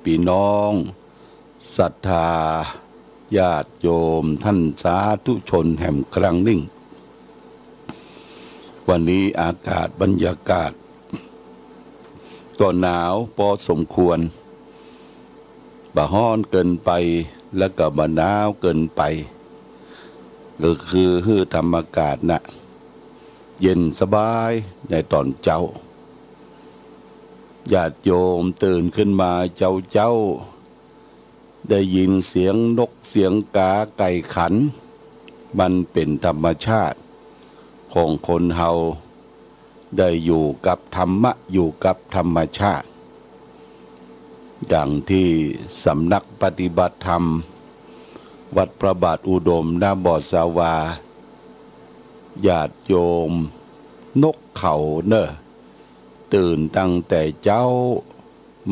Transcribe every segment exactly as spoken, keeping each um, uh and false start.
ปี้น้องศรัทธาญาติโยมต้านสาธุชนแหมครั้งนึ่ง วันนี้อากาศบรรยากาศก็หนาวปอสมควร บ่ฮ้อนเกินไป และก็บ่หนาวเกินไป ก็คือหื้อธรรมอากาศน่ะ เย็นสบายในต๋อนเจ๊า ญาติโยมตื่นขึ้นมาเจ๊าๆ ได้ยินเสียงนกเสียงกาไก่ขัน มันเป๋นธรรมชาติของคนเฮา ได้อยู่กับธรรมะ อยู่กับธรรมชาติ ดังตี้สำนักปฏิบัติธรรม วัดพระบาทอุดม นาบ่อสาวา ญาติโยม นกเขาเน่อ ตื่นตั้งแต่เจ๊า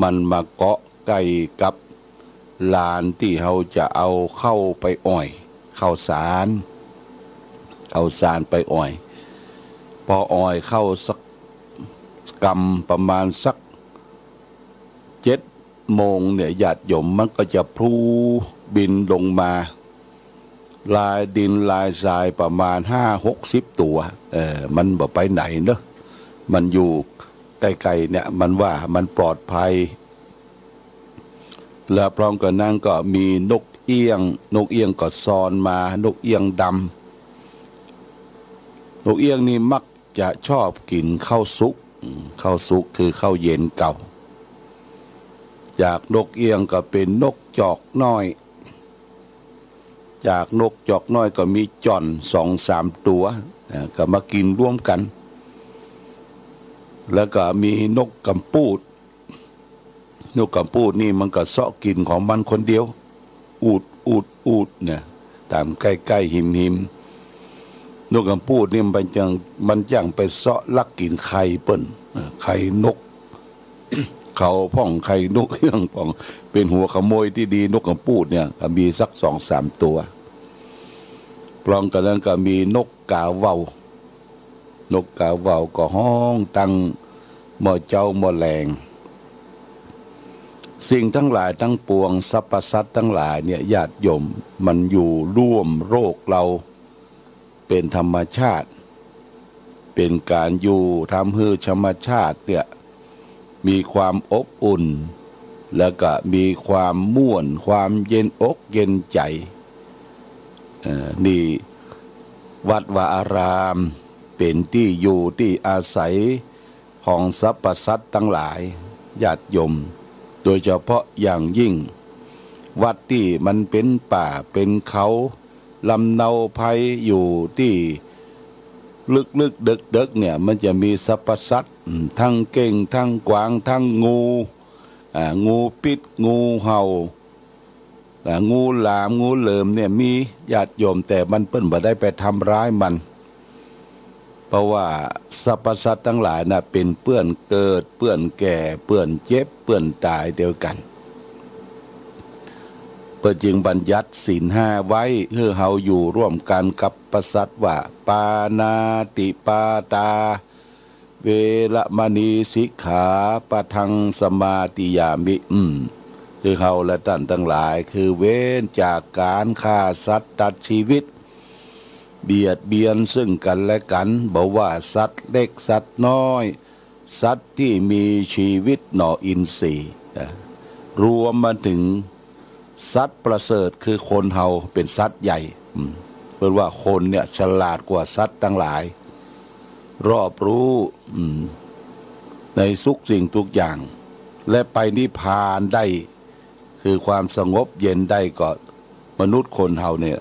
มันมาเกาะใก้กับลานตี้เฮาจะเอาข้าวไปอ่อย ข้าวสาร ข้าวสารไปอ่อย ปออ่อยข้าวสักกำ ประมาณสักเจ็ดโมงเนี่ย ญาติโยม มันก็จะพลูบินลงมา ลายดินลายทรายประมาณห้าหกสิบตั๋ว เออ มันบ่ไปไหนเนอะ มันอยู่ใก้ๆ เนี่ย มันว่ามันปลอดภัย แล้วพร้อมกันนั้นก็มีนกเอี้ยง นกเอี้ยงก็ซอนมา นกเอี้ยงดำ นกเอี้ยงนี่มักจะชอบกิ๋นข้าวสุก อืม ข้าวสุกคือข้าวเย็นเก่า จากนกเอี้ยงก็เป๋นนกจอกน้อย จากนกจอกน้อยก็มีจ่อนสองสามตั๋ว อ่า ก็มากิ๋นร่วมกั๋น แล้วก็มีนกก๋ำปูด นกก๋ำปูดนี่มันก็เซาะกิ๋นของมันคนเดียว อูด อูด อูดเนี่ย ต๋ามใก้ๆ หิมๆ นกก๋ำปูดนี่มันจั้ง มันจั้งไปเซาะลักกิ๋นไข่เปิ้น เออ ไข่นก เขาพ่อง ไข่นกเอี้ยงพ่อง เป๋นหัวขโมยตี้ดี นกก๋ำปูดเนี่ย ก็มีสักสองสามตั๋ว พร้อมกันนั้นก็มีนกกาเว่า นกกาเว่าก็ฮ้องตั้งเมื่อเจ๊าเมื่อแลง สิ่งตังหลายตังปวง สรรพสัตว์ตังหลายเนี่ย ญาติโยม มันอยู่ร่วมโลกเฮา เป๋นธรรมชาติ เป๋นก๋านอยู่ทำหื้อธรรมชาติเนี่ย มีความอบอุ่น แล้วก็มีความม่วน ความเย็นอกเย็นใจ๋ เอ่อ นี่วัดวาอาราม เป๋นตี้อยู่ตี้อาศัยของสรรพสัตว์ตังหลาย ญาติโยม โดยเฉพาะอย่างยิ่ง วัดตี้มันเป๋นป่าเป๋นเขา ลำเนาไพร อยู่ตี้ลึกๆ เดิกๆ เนี่ย มันจะมีสรรพสัตว์ อืม ตึงเก้ง ตึงกวาง ตึงงู อ่า งูปิ๊ด งูเห่า อ่า งูหลาม งูเหลิมเนี่ยมี ญาติโยม แต่มันเปิ้นบ่ได้ไปทำร้ายมัน เพราะว่าสรรพสัตว์ตังหลายน่ะ เป๋นเปื้อนเกิด เปื้อนแก่ เปื้อนเจ็บ เปื้อนต๋ายเดียวกั๋น เปิ้นจึงบัญญัติศีลห้าไว้ หื้อเฮาอยู่ร่วมกั๋นกับสรรพสัตว์ว่า ปาณาติปาตา เวระมะณี สิกขาปะทัง สมาธิยามิ อืม หื้อเฮาและต้านตังหลาย คือเว้นจากก๋านฆ่าสัตว์ตัดจีวิต เบียดเบียนซึ่งกั๋นและกั๋น บ่ว่าสัตว์เล็กสัตว์น้อย สัตว์ตี้มีจีวิตหน่ออินทรีย์ นะ รวมมาเถิงสัตว์ประเสริฐคือคนเฮาเป๋นสัตว์ใหญ่ อืม เปิ้นว่าคนเนี่ยฉลาดกว่าสัตว์ตังหลาย รอบรู้ อืม ในทุกสิ่งทุกอย่าง และไปนิพพานได้ คือความสงบเย็นได้ก็มนุษย์คนเฮาเนี่ย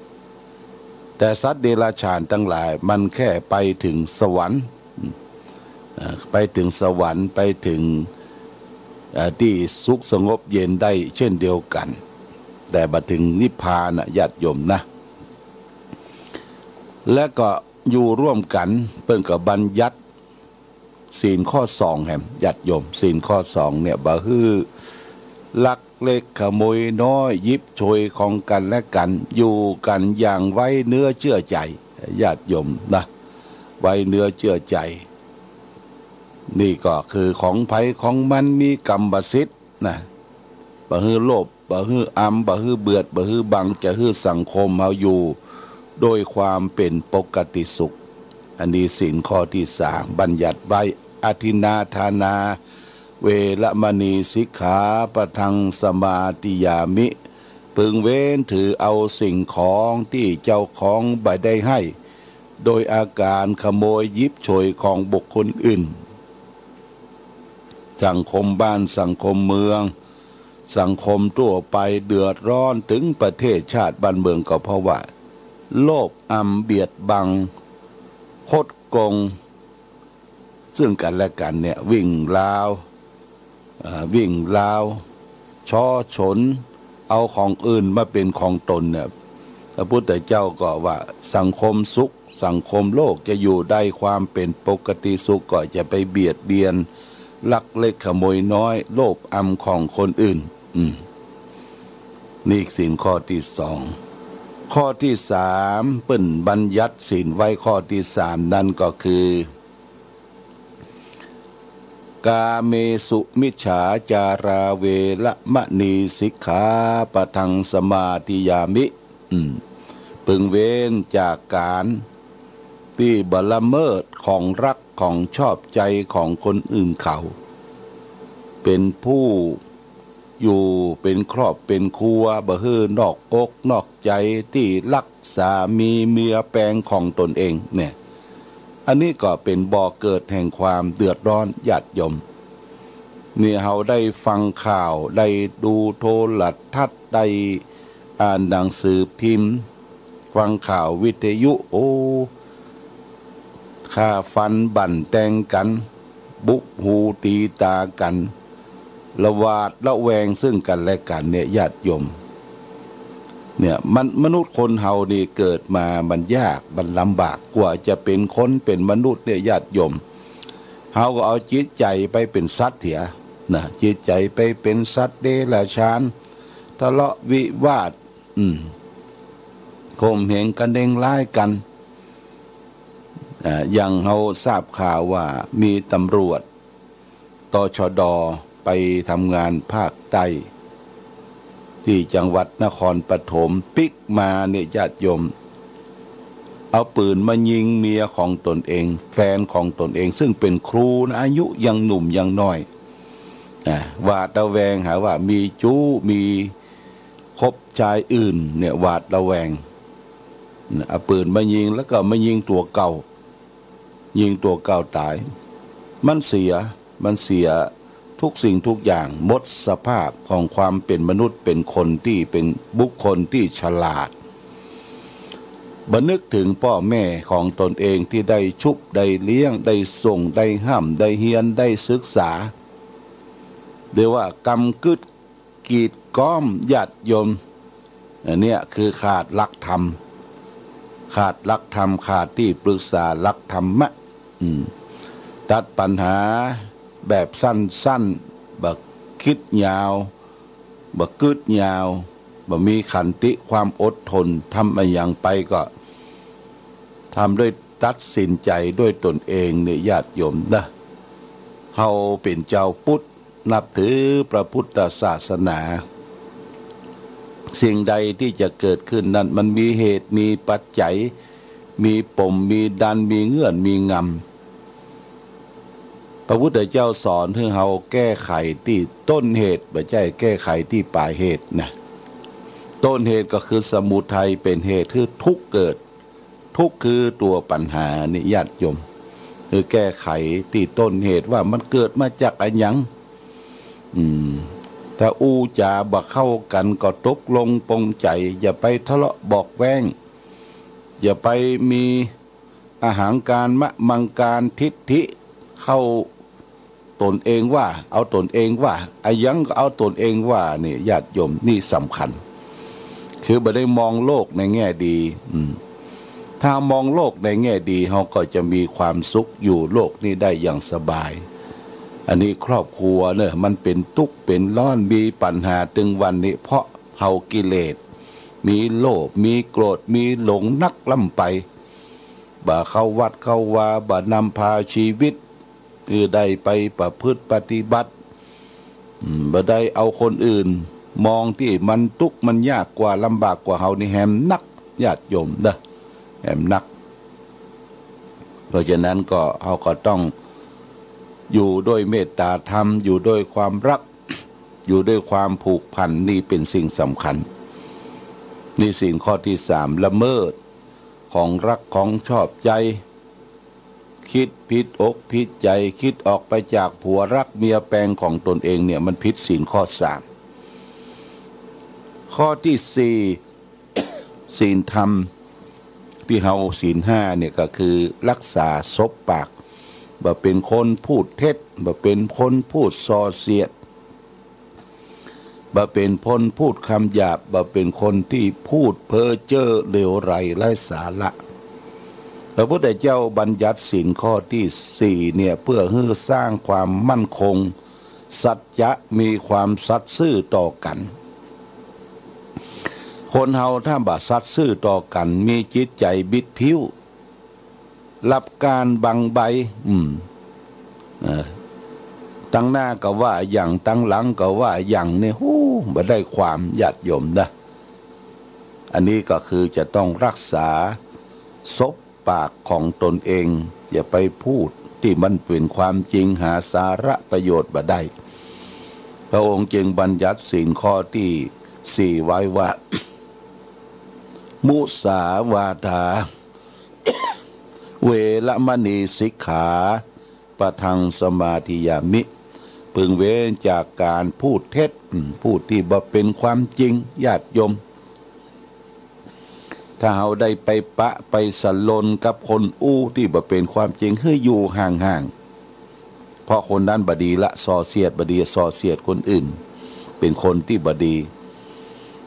แต่สัตว์เดรัจฉานตังหลายมันแค่ไปเถิงสวรรค์ เอ่อ ไปเถิงสวรรค์ ไปเถิง เอ่อ ตี้สุขสงบเย็นได้เช่นเดียวกั๋น แต่บ่เถิงนิพพานนะ ญาติโยมนะ และก็อยู่ร่วมกั๋น เปิ้นก็บัญญัติ ศีลข้อสองแหม ญาติโยม ศีลข้อสองเนี่ย บ่หื้อลักเล็กขโมยน้อย หยิบฉวยของกั๋นและกั๋น อยู่กั๋นอย่างไว้เนื้อเจื้อใจ๋ ญาติโยมนะ ไว้เนื้อเจื้อใจ๋ นี่ก็คือของใผของมัน มีกรรมสิทธิ์นะ บ่หื้อโลภ บ่หื้ออำ บ่หื้อเบียด บ่หื้อบัง จะหื้อสังคมเฮาอยู่ด้วยความเป๋นปกติสุข อันนี้ศีลข้อตี้สามบัญญัติไว้ อทินนาทานา เวระมณี สิกขาปะทัง สมาธิยามิ พึงเว้นถือเอาสิ่งของตี้เจ้าของบ่ได้ให้ โดยอาก๋านขโมยหยิบฉวยของบุคคลอื่น สังคมบ้านสังคมเมือง สังคมทั่วไปเดือดร้อนเถิงประเทศชาติบ้านเมืองก็เพราะว่า โลภอำเบียดบัง คดโกง ซึ่งกั๋นและกั๋นเนี่ย วิ่งราว เอ่อ วิ่งราว ฉ้อฉล เอาของอื่นมาเป๋นของตนเนี่ย พระพุทธเจ้าก็ว่าสังคมสุข สังคมโลกจะอยู่ได้ความเป๋นปกติสุข ก็จะไปเบียดเบียน ลักเล็กขโมยน้อย โลภอำของคนอื่น อืม นี่ศีลข้อตี้สอง ข้อตี้สาม เปิ้นบัญญัติศีลไว้ข้อตี้สามนั้นก็คือ กาเมสุมิจฉาจารา เวระมณี สิกขาปะทัง สมาธิยามิ อืม พึงเว้นจากก๋านตี้บ่ละเมิดของฮักของชอบใจ๋ของคนอื่นเขา เป๋นผู้อยู่เป๋นครอบเป๋นครัว บ่หื้อนอกอกนอกใจ๋ตี้ฮักสามีเมียแปงของตนเองเนี่ย อันนี้ก็เป๋นบ่อเกิดแห่งความเดือดร้อนญาติโยม นี่เฮาได้ฟังข่าว ได้ดูโทรทัศน์ ได้อ่านหนังสือพิมพ์ ฟังข่าววิทยุ โอ้ ฆ่าฟันบั่นแตงกั๋น บุบหูตีต๋ากั๋น ละหวาดละแวงซึ่งกั๋นและกั๋นเนี่ยญาติโยม เนี่ยมัน มนุษย์คนเฮานี่เกิดมามันยาก มันลำบาก กว่าจะเป๋นคนเป๋นมนุษย์เนี่ยญาติโยม เฮาก็เอาจิตใจ๋ไปเป๋นสัตว์เสียนะ จิตใจ๋ไปเป๋นสัตว์เดรัจฉาน ทะเลาะวิวาท อืม ข่มเหงคะเนงร้ายกั๋น อ่า อย่างเฮาทราบข่าวว่ามีตำรวจ ตชด ไปทำงานภาคใต้ ตี้จังหวัดนครปฐม ปิ๊กมาเนี่ยญาติโยม เอาปืนมายิงเมียของตนเอง แฟนของตนเอง ซึ่งเป๋นครูนะ อายุยังหนุ่มยังน้อย อ่า หวาดระแวงหาว่ามีจู๊ มีคบชายอื่นเนี่ย หวาดระแวง เอาปืนมายิง แล้วก็มายิงตั๋วเก่า ยิงตั๋วเก่าต๋าย มันเสีย มันเสียทุกสิ่งทุกอย่าง หมดสภาพของความเป๋นมนุษย์ เป๋นคนตี้ เป๋นบุคคลตี้ฉลาด บ่นึกเถิงป้อแม่ของตนเองตี้ได้ชุบ ได้เลี้ยง ได้ส่ง ได้ฮ่ำ ได้เฮียน ได้ศึกษา เรียกว่ากำกึด กีดก๊อมญาติโยม อันเนี้ยคือขาดหลักธรรม ขาดหลักธรรม ขาดตี้ปรึกษาหลักธรรมะ อืม ตัดปัญหาแบบสั้นๆ บ่กึ๊ดยาว บ่กึ๊ดยาว บ่มีขันติความอดทน ทำอะหยังไปก็ทำด้วยตัดสินใจ๋ด้วยตนเองเนี่ยญาติโยมนะ เฮาเป๋นจาวพุทธ นับถือพระพุทธศาสนา สิ่งใดตี้จะเกิดขึ้นนั้น มันมีเหตุมีปัจจัย มีปมมีดัน มีเงื่อนมีงำ พระพุทธเจ้าสอนหื้อเฮาแก้ไขตี้ต้นเหตุ บ่ใจ้แก้ไขตี้ปลายเหตุนะ ต้นเหตุก็คือสมุทัยเป๋นเหตุหื้อทุกข์เกิด ทุกข์คือตั๋วปัญหานี่ญาติโยม คือแก้ไขตี้ต้นเหตุว่ามันเกิดมาจากอะหยัง อืม ถ้าอู้จ๋าบ่เข้ากั๋นก็ตกลงปลงใจ๋ อย่าไปทะเลาะเบาะแว้ง อย่าไปมีอหังการ มะมังการ ทิฏฐิ เข้า ตนเองว่า เอาตนเองว่า อะหยังก็เอาตนเองว่า นี่ญาติโยม นี่สำคัญ คือบ่ได้มองโลกในแง่ดี อืม ถ้ามองโลกในแง่ดี เฮาก็จะมีความสุขอยู่โลกนี้ได้อย่างสบาย อันนี้ครอบครัวเน่อ มันเป๋นตุ๊กข์เป๋นร้อน มีปัญหาตึงวันนี้ เพราะเฮากิเลส มีโลภ มีโกรธ มีหลงนักล้ำไป บ่เข้าวัดเข้าวา บ่นำพาชีวิต คือได้ไปประพฤติปฏิบัติ อืม บ่ได้เอาคนอื่น มองตี้มันตุ๊กข์มันยากกว่าลำบากกว่าเฮานี่แหมนัก ญาติโยมเนาะ แหมนัก เพราะฉะนั้นก็ เฮาก็ต้องอยู่ด้วยเมตตาธรรม อยู่ด้วยความรัก อยู่ด้วยความผูกพัน นี่เป๋นสิ่งสำคัญ นี่ศีลข้อตี้สาม ละเมิดของรักของชอบใจ๋ กึ๊ดผิดอกผิดใจ๋ กึ๊ดออกไปจากผัวรักเมียแปงของตนเองเนี่ย มันผิดศีลข้อสาม ข้อตี้สี่ ศีลธรรมตี้เฮา ศีลห้าเนี่ยก็คือรักษาสบปาก บ่เป๋นคนพูดเท็จ บ่เป๋นคนพูดส่อเสียด บ่เป๋นคนพูดกำหยาบ บ่เป๋นคนตี้พูดเพ้อเจ้อเลวไหลไร้สาระ พระพุทธเจ้าบัญญัติศีลข้อตี้สี่เนี่ย เปื้อหื้อสร้างความมั่นคง สัจจะ มีความสัตย์ซื่อต่อกั๋น คนเฮาถ้าบ่สัตย์ซื่อต่อกั๋น มีจิตใจ๋บิดผิว ลับก้านบังใบ อืม เออ ตังหน้าก็ว่าอย่าง ตังหลังก็ว่าอย่าง เนี่ย ฮู้ บ่ได้ความ ญาติโยมเนาะ อันนี้ก็คือจะต้องรักษาสบปากของตนเอง อย่าไปพูดตี้มันเป๋นความจริง หาสาระประโยชน์บ่ได้ พระองค์จึงบัญญัติศีลข้อตี้สี่ไว้ว่า มุสาวาทา เวระมณีสิกขา ปะทังสมาธิยามิ พึงเว้นจากก๋านพูดเท็จ อืม พูดตี้บ่เป๋นความจริง ญาติโยม ถ้าเฮาได้ไปปะไปสะหลนกับคนอู้ตี้บ่เป๋นความจริง หื้ออยู่ห่างๆ เพราะคนนั้นบ่ดีละ ส่อเสียดบ่ดี ส่อเสียดคนอื่น เป๋นคนตี้บ่ดี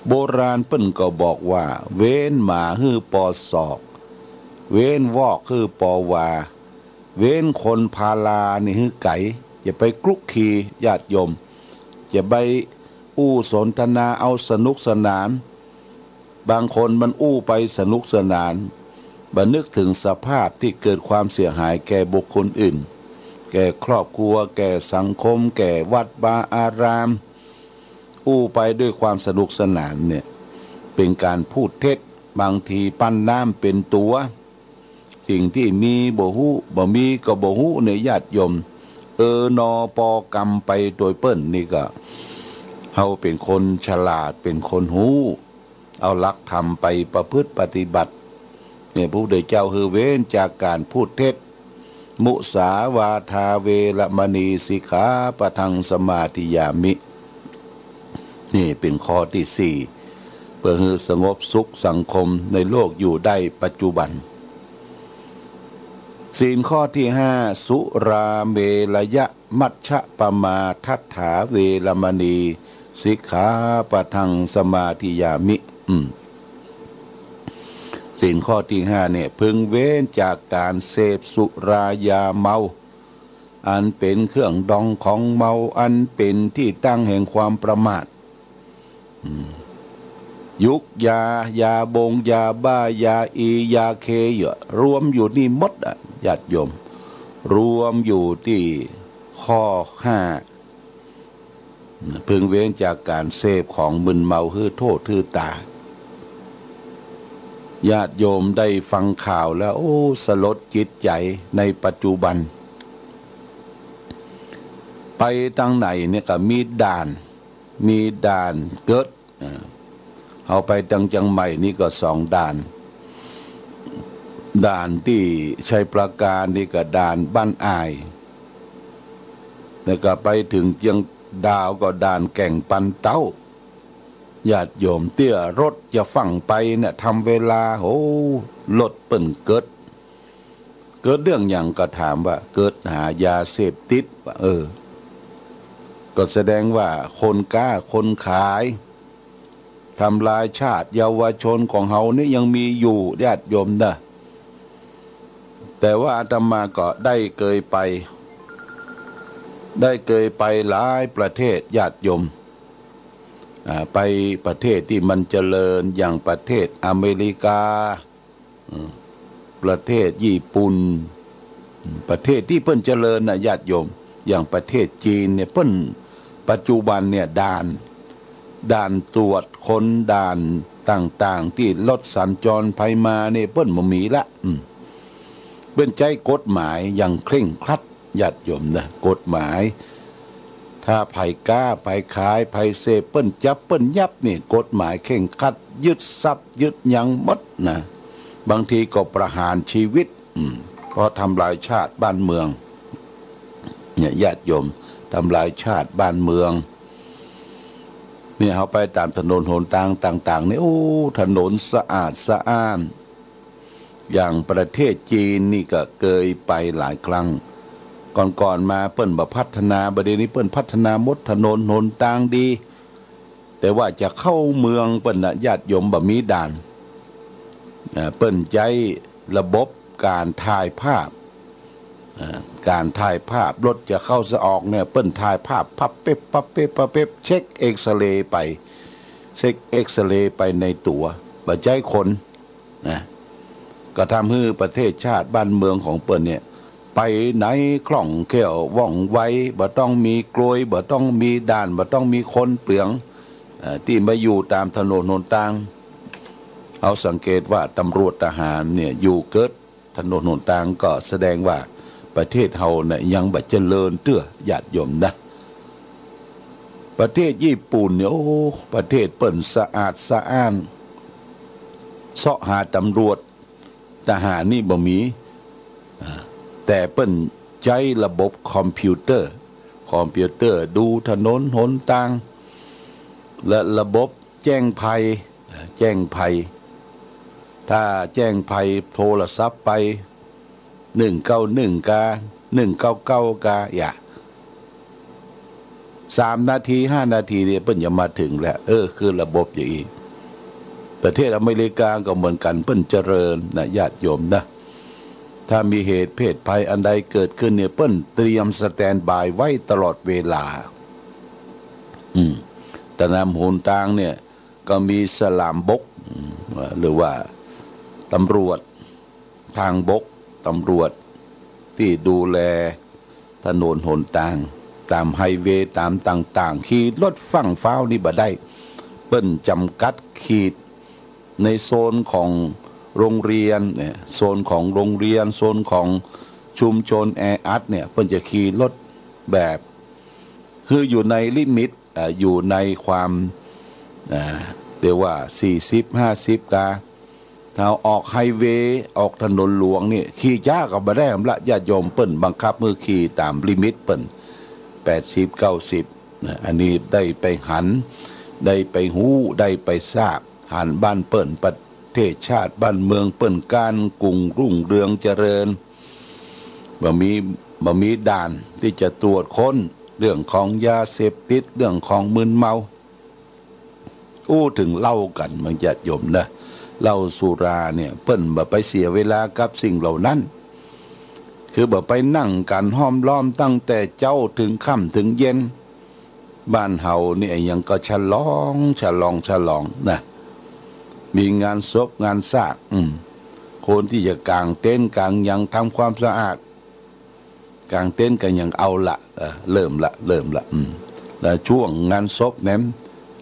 โบราณเปิ้นก็บอกว่า เว้นหมาหื้อปอศอก เว้นวอกหื้อปอวา เว้นคนพาลานี่หื้อไก๋ อย่าไปคลุกคลี ญาติโยม อย่าไปอู้สนทนาเอาสนุกสนาน บางคนมันอู้ไปสนุกสนาน บ่นึกเถิงสภาพตี้เกิดความเสียหายแก่บุคคลอื่น แก่ครอบครัว แก่สังคม แก่วัดวาอาราม อู้ไปด้วยความสนุกสนานเนี่ย เป๋นก๋านพูดเท็จ บางทีปั้นน้ำเป๋นตั๋ว สิ่งตี้มีบ่ฮู้ บ่มีก็บ่ฮู้เนี่ย ญาติโยม เออนอปอกรรมไปโตยเปิ้น นี่ก็ เฮาเป๋นคนฉลาด เป๋นคนฮู้ เอาหลักธรรมไปประพฤติปฏิบัติ เนี่ย พระพุทธเจ้าหื้อเว้นจากก๋านพูดเท็จ มุสาวาทาเวระมณีสิกขาปะทังสมาธิยามิ นี่เป๋นข้อตี้สี่ เปื้อหื้อสงบสุขสังคมในโลกอยู่ได้ปัจจุบัน ศีลข้อตี้ห้า สุราเมรยมัชฌปมาทัฏฐาเวระมณีสิกขาปะทังสมาธิยามิ อืม ศีลข้อตี้ห้าเนี่ย พึงเว้นจากก๋านเสพสุรายาเมา อันเป๋นเครื่องดองของเมา อันเป๋นตี้ตั้งแห่งความประมาท อืม ยุกยา ยาบง ยาบ้า ยาอี ยาเค อยู่ รวมอยู่นี่หมดอะ ญาติโยม รวมอยู่ตี้ข้อห้า พึงเว้นจากก๋านเสพของมึนเมาหื้อโต้ษหื้อต๋าย ญาติโยมได้ฟังข่าวแล้ว โอ้ สลดจิตใจ๋ในปัจจุบัน ไปตางไหนเนี่ยก็มีด่าน มีด่านเกิด เอ่อ เฮาไปตางเจียงใหม่นี่ก็สองด่าน ด่านตี้ชัยปราการนี่ก็ด่านบ้านอ่าย แล้วก็ไปเถิงเจียงดาวก็ด่านแก่งปันเต๊า ญาติโยม เตื้อรถจะฟั่งไปเนี่ย ทำเวลา โห รถเปิ้นเกิด เกิดเรื่องหยังก็ถามว่า เกิดหายาเสพติด ว่า เออ ก็แสดงว่าคนก๊าคนขาย ทำลายชาติเยาวชนของเฮานี่ยังมีอยู่ ญาติโยมเน่อ แต่ว่าอาตมาก็ได้เกยไป ได้เกยไปหลายประเทศ ญาติโยม อ่า ไปประเทศตี้มันเจริญ อย่างประเทศอเมริกา อืม ประเทศญี่ปุ่น อืม ประเทศตี้เปิ้นเจริญน่ะ ญาติโยม อย่างประเทศจีนเนี่ย เปิ้น ปัจจุบันเนี่ย ด่าน ด่านตรวจคน ด่านต่างๆ ตี้รถสัญจรไปมานี่เปิ้นบ่มีละ อืม เปิ้นใจ๊กฎหมายอย่างเคร่งครัด ญาติโยมนะ กฎหมาย ถ้าใผก๊า ใผขาย ใผเสพ เปิ้นจับ เปิ้นยับนี่ กฎหมายเคร่งครัด ยึดทรัพย์ ยึดหยังหมดนะ บางทีก็ประหารชีวิต อืม เพราะทำลายชาติบ้านเมือง เนี่ย ญาติโยม ทำลายชาติบ้านเมือง เนี่ย เฮาไปต๋ามถนนหนตางต่างๆ นี่ โอ้ ถนนสะอาดสะอ้าน อย่างประเทศจีนนี่ก็เกยไปหลายครั้ง ก่อนๆ มาเปิ้นบ่พัฒนา บ่าเดี่ยวนี้เปิ้นพัฒนาหมด ถนนหนตางดี แต่ว่าจะเข้าเมืองเปิ้นน่ะ ญาติโยม บ่มีด่าน อ่า เปิ้นใจ๊ระบบก๋านถ่ายภาพ อ่า ก๋านถ่ายภาพ รถจะเข้าจะออกเนี่ย เปิ้นถ่ายภาพ ปั๊บเป๊บ ปั๊บเป๊บ ปั๊บเป๊บ เช็คเอ็กซเรย์ไป เช็คเอ็กซเรย์ไปในตั๋ว บ่ใจ๊คน นะ ก็ทำหื้อประเทศชาติบ้านเมืองของเปิ้นเนี่ย ไปไหนคล่องแคล่วว่องไว บ่ต้องมีกลวย บ่ต้องมีด่าน บ่ต้องมีคนเปลือง เอ่อ ตี้มาอยู่ต๋ามถนนหนตาง เฮาสังเกตว่าตำรวจทหารเนี่ยอยู่เกิดถนนหนตาง ก็แสดงว่าประเทศเฮาเนี่ยยังบ่เจริญเตื้อ ญาติโยมนะ ประเทศญี่ปุ่นเนี่ย โอ้ ประเทศเปิ้นสะอาดสะอ้าน เซาะหาตำรวจทหารนี่บ่มี อ่า แต่เปิ้นใจ๊ระบบคอมพิวเตอร์ คอมพิวเตอร์ดูถนนหนตาง และระบบแจ้งภัย อ่า แจ้งภัย ถ้าแจ้งภัยโทรศัพท์ไป หนึ่งเก้าหนึ่ง กา หนึ่งเก้าเก้า กา อย่า สามนาที ห้านาทีเนี่ยเปิ้นจะมาถึงแล้ว เออ คือระบบอย่างอี้ ประเทศอเมริกาก็เหมือนกั๋น เปิ้นเจริญนะ ญาติโยมนะ ถ้ามีเหตุเพศภัยอันใดเกิดขึ้นเนี่ย เปิ้นเตรียมสแตนด์บายไว้ตลอดเวลา อืม ต๋ามหนตางเนี่ย ก็มีสลามบก อืม หรือว่าตำรวจทางบก ตำรวจตี้ดูแลถนนหนตาง ต๋ามไฮเวย์ ต๋ามต่างๆ ขี่รถฟั่งฟ้าวนี่บ่ได้ เปิ้นจ๋ำกัดขีดในโซนของโรงเรียนเนี่ย โซนของโรงเรียน โซนของชุมชนแออัดเนี่ย เปิ้นจะขี่รถแบบ คืออยู่ในลิมิต เอ่อ อยู่ในความ เอ่อ เรียกว่า สี่สิบ ห้าสิบ กา ถ้าออกไฮเวย์ ออกถนนหลวงนี่ ขี่จ๊าก็บ่ได้ อำละ ญาติโยม เปิ้นบังคับหื้อขี่ต๋ามลิมิตเปิ้น แปดสิบ เก้าสิบ นะ อันนี้ได้ไปหัน ได้ไปฮู้ ได้ไปทราบ หันบ้านเปิ้น ประเทศชาติบ้านเมืองเปิ้นก้านกุ่งรุ่งเรืองเจริญ บ่มี บ่มีด่านตี้จะตรวจค้นเรื่องของยาเสพติด เรื่องของมึนเมา อู้เถิงเหล้ากั๋น บางญาติโยมนะ เหล้าสุราเนี่ย เปิ้นบ่ไปเสียเวลากับสิ่งเหล่านั้น คือบ่ไปนั่งกั๋นห้อมล้อมตั้งแต่เจ๊าเถิงค่ำเถิงเย็น บ้านเฮานี่ยังก็ฉลอง ฉลอง ฉลองนะ มีงานศพงานซาก อืม คนตี้จะก๋างเต็นท์ก๋างหยังทำความสะอาด ก๋างเต็นท์กั๋นยังเอาละ เออ เริ่มละ เริ่มละ อืม แล้วช่วงงานศพแหนม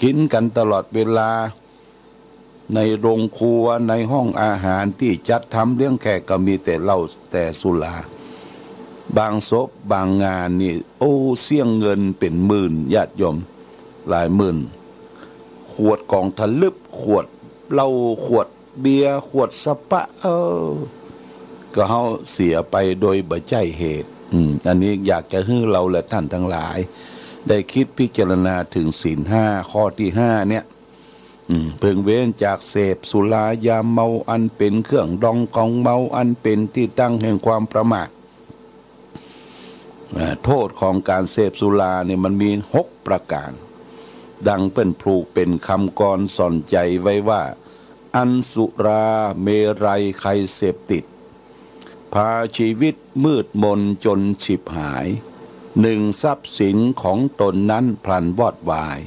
กิ๋นกั๋นตลอดเวลา ในโรงครัว ในห้องอาหารตี้จัดทำเลี้ยงแขกก็มีแต่เหล้าแต่สุรา บางศพบางงานนี่ โอ้ เสี้ยงเงินเป๋นหมื่น ญาติโยม หลายหมื่น ขวดก๋องทะลึบ ขวดเหล้า ขวดเบียร์ ขวดสปะ เออ ก็เฮาเสียไปโดยบ่ใจ้เหตุ อืม อันนี้อยากจะหื้อเฮาและท่านทั้งหลาย ได้กึ๊ดพิจารณาเถิงศีลห้า ข้อตี้ห้าเนี่ย อืม เพิ่งเว้นจากเสพสุรายาเมาอันเป๋นเครื่องดองของเมา อันเป๋นตี้ตั้งแห่งความประมาท อ่า โต้ษของก๋านเสพสุราเนี่ยมันมีหกประก๋าน ดังเปิ้นผูกเป๋นกำกรสอนใจ๋ไว้ว่า อันสุราเมรัยใครเสพติด พาชีวิตมืดมนจนฉิบหาย หนึ่ง ทรัพย์สินของตนนั้นพลันวอดวาย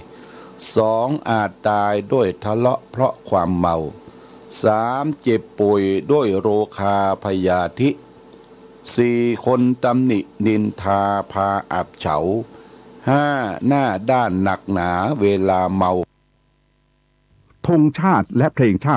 สอง อาจต๋ายด้วยทะเลาะเพราะความเมา สาม เจ็บป่วยด้วยโรคาพยาธิ สี่ คนตำหนินินทาพาอับเฉา ห้า หน้าด้านหนักหนาเวลาเมา ธงชาติและเพลงชาติ